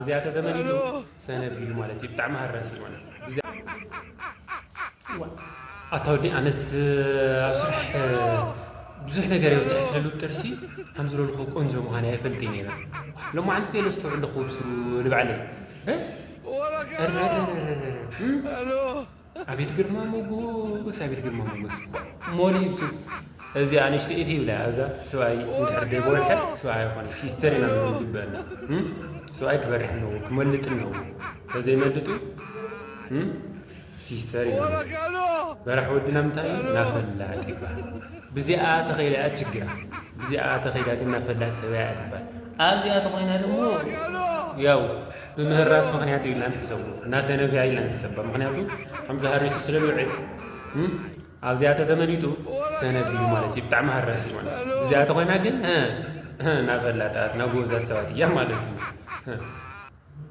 እዚኣ ተተመሊጡ ሰነፍ እዩ ማለት እዩ። ብጣዕሚ ሃራሲ ማለት እዩ። እዚኣ ዋ፣ ኣታ ወዲ ኣነስ ኣብ ስራሕ ብዙሕ ነገር የውፅሐ ስለሉ ጥርሲ ከም ዝበልኩ ቆንጆ ምዃን ኣይፈልጥ ነይረ። ሎማዓንቲ ከይለ ስተውዕል ኣለኹ ብስሩ ንባዕለይ እ? እረ፣ እረ፣ እረ፣ እረ፣ እረ፣ እም? ኣቤት ግርማ ሞጎስ፣ ኣቤት ግርማ ሞጎስ። ሞሊ ይብሱ። እዚ ኣንሽቲ ኢድ ይብላ ኣብዛ ሰብኣይ እንድሕር ደይበወልሐ ሰብኣይ ይኾነ ሲስተር ኢና ንብል ግበአና። እም? ሰብኣይ ክበርሕ ኣለዎ፣ ክመልጥ ኣለዎ። ተዘይመልጡ እም? ሲስተር ኢና ንብል። በራሕ ወድና ምንታይ እዩ? ናፈላጥ ይበሃል። ብዚኣ ተኸይዳ እያ ችግራ። ብዚኣ ተኸይዳ ግን ናፈላጥ ሰብኣይ እያ ትበሃል። ኣብዚኣ ተኾይና ደግሞ ያው ብምህራስ ምኽንያት እዩ ኢልና ንሕሰቡ። እናሰነፍያ ኢልና ንሕሰባ። ምኽንያቱ ከምዚ ሃሪሱ ስለ ዝውዕል እም? ኣብዚኣ ተተመሊጡ ሰነፍ እዩ ማለት እዩ። ብጣዕሚ ሃራሲ ማለት እዩ። ብዚኣ ተኾይና ግን እ፣ እ፣ ናፈላጣት ናጎዛት ሰባት እያ ማለት እዩ። እ።